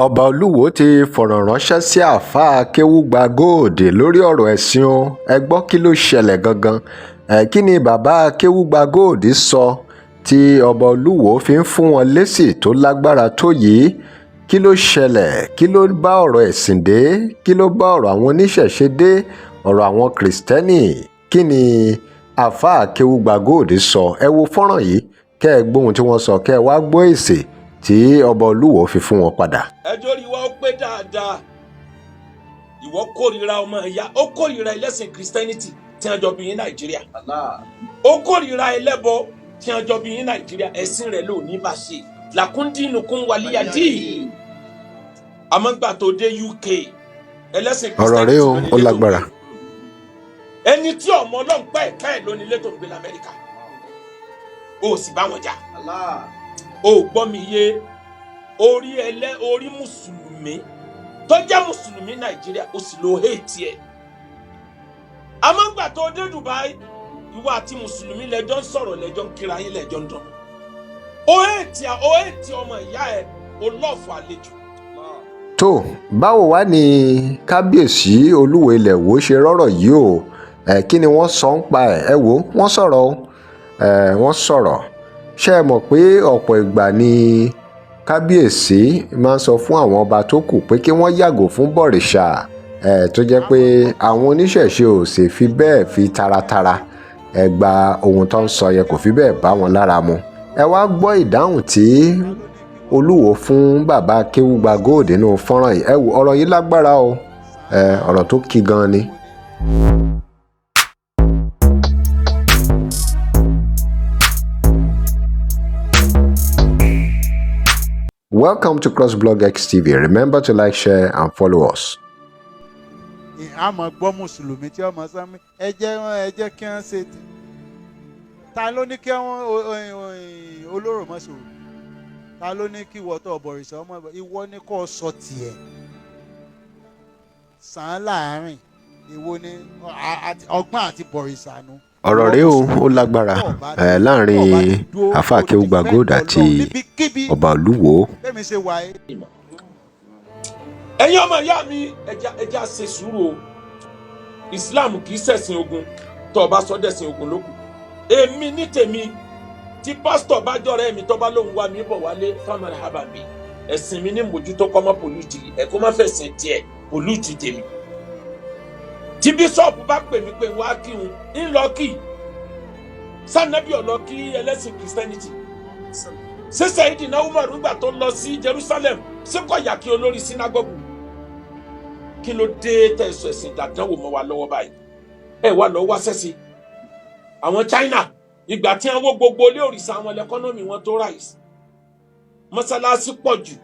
Ọba Olúwọ́ọ́ ti fọ̀rọ̀ ránṣẹ́ sí àáfàá akéúgbàgold lórí ọ̀rọ̀ ẹ̀sìn o. Ẹ gbọ́, kí ló ṣẹlẹ̀ gangan? Kí ni bàbá akéúgbàgold sọ tí ọba Olúwọ́ọ́ fi ń fún wọn lésì tó lágbára tó yìí? Kí ló ṣẹlẹ̀? Kí ló bá ọ̀rọ̀ ẹ̀sìn dé? Kí ló bá ọ̀rọ̀ àwọn oníṣẹ̀ṣe dé, ọ̀rọ̀ àwọn Kristẹni? Kí ni àáfàá akéúgbàgold sọ? Ẹ wo fọ́nrán yìí, kẹ́ ẹ gbóhun tí wọ́n sọ, kẹ́ ẹ wá gbọ́ èsì tí ọba Olúwọ́ọ́ fi fún wọn padà. Ẹjọ́ rí wa, ó pé dáadáa. Ìwọ kórìíra ọmọ ìyá, ó kórìíra ẹlẹ́sìn Christianity tí wọ́n jọ bí ní Nàìjíríà, ó kórìíra ẹlẹ́bọ tí wọ́n jọ bí ní Nàìjíríà. Ẹ̀sìn rẹ̀ ló ní bá ṣe làkúndínlùkún wàlíyàdí. Àmọ́ gbà tó dé UK, ẹlẹ́sìn Ọ̀rọ̀ rẹ o, ló ní ó ilé tó ń lágbára. gbé. Ẹni tí ọmọ Ọlọ́run pẹ́ẹ́pẹ́ẹ́ ló ní ilé tó ń gbé lamẹ́ríkà, ó sì bá wọn jà. Ó gbọ́ mi yé? Orí ẹlẹ́, orí mùsùlùmí tó jẹ́ mùsùlùmí Nàìjíríà, ó sì lo hate ẹ̀. Àmọ́ ńgbà tó dé Dubai, ìwọ àti mùsùlùmí lẹ́jọ́ ń sọ̀rọ̀, lẹ́jọ́ ń kíra yín, lẹ́jọ́ ń dùn. Ó hate, ó hate ọmọ ìyá ẹ̀, ó love àlejò. Tó báwo wá ní kábíyèsí Olúwo ilẹ̀ Ìwó ṣe rọ́rọ̀ yìí o? Ẹ kí ni wọ́n sọ ń pa ẹ̀? Ẹ wò, wọ́n sọ̀rọ̀ o. Ẹ wọ́n sọ̀rọ̀. Ṣé ẹ mọ̀ pé ọ̀pọ̀ ìgbà ni kábíyèsí máa ń sọ fún àwọn ọba tó kù pé kí wọ́n yàgò fún bọ̀rìṣà, ẹ tó jẹ́ pé àwọn oníṣẹ̀ṣe ò sì fi bẹ́ẹ̀ fi taratara ẹ gba ohun tó ń sọ yẹn, kò fi bẹ́ẹ̀ bá wọn lára mu. Ẹ wá gbọ́ ìdáhùn tí Olúwo fún bàbá Akéwùgbà Gold nínú fọ́nrán yìí. Ẹ wò, ọ̀rọ̀ yìí lágbára o. Ẹ ọ̀rọ̀ tó kí gan ni. Welcome to CrossBlog X TV. Remember to like, share, and follow us. A máa gbọ́ mùsùlùmí tí ọmọ sọ mí, ẹ jẹ́ kí wọ́n ṣe ta ló ní kí wọ́n olóró mọ́ sọ̀rọ̀? Ta ló ní kí ìwọ tó bọ̀rìṣà ọmọ ìwọ ní kó sọ tiẹ̀ sàn án láàárín? Ìwọ ní ọgbọ́n àti bọ̀rìṣà nu. Ọ̀rọ̀ rèé o, ó lágbára ẹ̀ láàrin àáfàá Akéwùgbà Gold àti ọba Olúwo. Bẹ́ẹ̀ ṣe wà yìí. Ẹ̀yin ọmọ ìyá mi, ẹja ṣe sùúrù o. Islam kì í ṣẹ̀sìn ogun. Tó o bá sọ dẹ̀sìn ogun lókù. Èmi ní tèmi, tí pásítọ̀ bá jọ̀rẹ́ mi, tó bá lóun wá mi bọ̀ wálé, family haba mi, ẹ̀sìn mi ní mójútó, kọ́ mọ́ pollute ẹ̀, kó má fẹ̀sìn tiẹ̀ pollute tèmi. Tí bíṣọ̀pù bá pè mí pé wá kí n ń lọ kí sanabi ọ̀lọ́ kí ẹlẹ́sìn Christianity, ṣé Sayidina Umar nígbà tó lọ sí Jerusalem, ṣé kò yà kí olórí sinagogu? Kí ló dé tẹ̀sán ẹ̀sìn ìdàdánwò mọ́ wa lọ́wọ́ báyìí? Ẹ wá lọ wá sẹ́sì àwọn China. Ìgbà tí wọ́n wó gbogbo ilé òrìṣà wọn, l'economy wọn tó rise. Mọ́sálásí pọ̀ jù.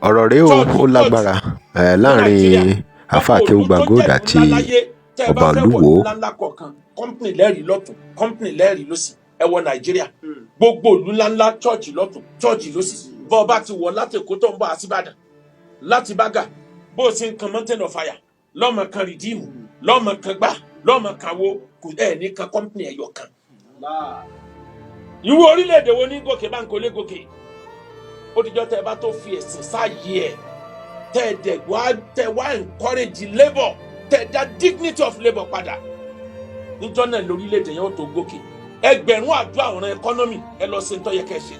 Ọ̀rọ̀ rèé o, Church ó pọ̀ jù lágbára ẹ̀ ní láàrin Nàìjíríà. àáfàá Gbogbo ìlú Akéwùgbà tó Gold jẹ́ ìlú àti ńlá láyé, tẹ́ ẹ bá ọba fẹ́ wọ̀ Olúwo. ìlú ńláńlá kọ̀ọ̀kan, company lẹ́rìí lọ́tún, company lẹ́rìí lọ́sì. Ẹ wọ Nàìjíríà, gbogbo ìlú ńláńlá, church lọ́tún, church lọ́sì. Bọ́ ọ bá ti wọ̀ láti Èkó tó ń bọ̀ àsìbàdàn, láti Bágà, bó o ṣe ń kan Mountain of Fire, lọ́mọ kan Redeem, lọ́mọ kan gbá, lọ́mọ kan wo kò ẹ̀ ní kan company ẹ̀yọ̀ kan. Irú orílẹ̀-èdè wo ní gòkè bá ń kó lé gòkè? Ó dijọ́ tẹ́ ẹ bá tó fi ẹ̀sìn sáàyè ẹ̀, tẹ́ ẹ dẹ̀ wá, tẹ́ wá encourage labour, tẹ́ ẹ dá dignity of labour padà, níjọ́ náà lórílẹ̀-èdè yẹn ó tó gòkè. Ẹgbẹ̀rún àdúrà ọ̀ràn economy, ẹ lọ sí nítorí yẹ kẹ́ ẹ ṣe.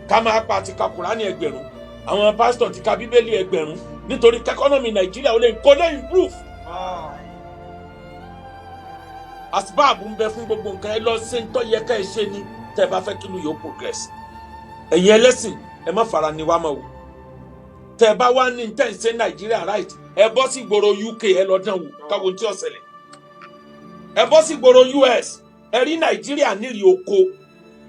Ká máa pa àti ka Kùránì ẹgbẹ̀rún, àwọn pásítọ̀ ti ka Bíbélì ẹgbẹ̀rún, nítorí k'economy Nàìjíríà ó lè kó lè improve. Asbáàbù ń bẹ fún gbogbo nǹkan. Ẹ lọ sí nítorí yẹ kẹ́ ẹ ṣe ni tẹ́ ẹ bá fẹ́ kí ìlú yóò progress. Ẹ̀yin ẹlẹ́sìn, ẹ má fara ni wá mọ́ o. Tẹ́ ẹ bá wá ní tẹ́ ẹ ṣe Nàìjíríà right, ẹ bọ́ sí ìgboro UK, ẹ lọ dán wò, káwọn tí ó ṣẹlẹ̀. Ẹ bọ́ sí ìgboro US, ẹ rí Nàìjíríà nírì oko,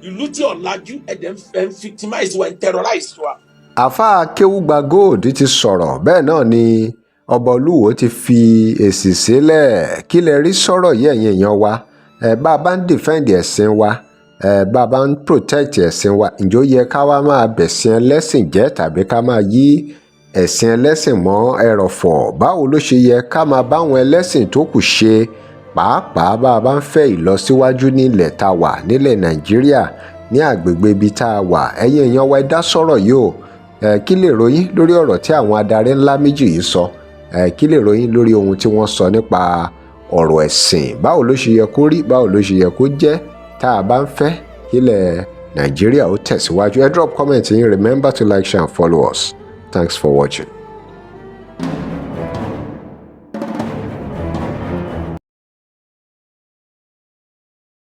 ìlú tí ọ̀làjú. Ẹ̀dẹ̀ ń victimize wa, ń terrorize wa. Àáfàá Akéwùgbà Gold ti sọ̀rọ̀, bẹ́ẹ̀ náà ni ọba Olúwo ti fi èsì sílẹ̀. Kí lẹ rí sọ̀rọ̀ yìí, ẹ̀yin èèyàn wa? Ẹ bá a bá ń defend ẹ̀sìn wa, ẹ bá a bá ń protect ẹ̀sìn wa, ǹjẹ́ ó yẹ ká wá máa bẹ̀sìn ẹlẹ́sìn jẹ́ tàbí ká máa yí ẹ̀sìn ẹlẹ́sìn mọ́ ẹrọ̀fọ̀? Báwo ló ṣe yẹ ká máa báwọn ẹlẹ́sìn tó kù ṣe, pàápàá bá a bá ń fẹ́ ìlọsíwájú nílẹ̀ tá a wà, nílẹ̀ Nàìjíríà, ní àgbègbè ibi tá a wà? Ẹ̀yin èèyàn wa, ẹ dá sọ̀rọ̀ yìí o. Ẹ kí lè ròyìn lórí ọ̀rọ̀ tí àwọn adarí ńlá méjì yìí sọ? Ẹ kí lè ròyìn lórí ohun tí wọ́n sọ nípa ọ̀rọ̀ ẹ̀sìn? Báwo ló ṣe yẹ kó rí? Báwo ló ṣe yẹ kó jẹ́ tá a bá ń fẹ́ kílẹ̀ Nàìjíríà ó tẹ̀síwájú? Ẹ drop comment yín. Remember to like, share and follow us. Thanks for watching.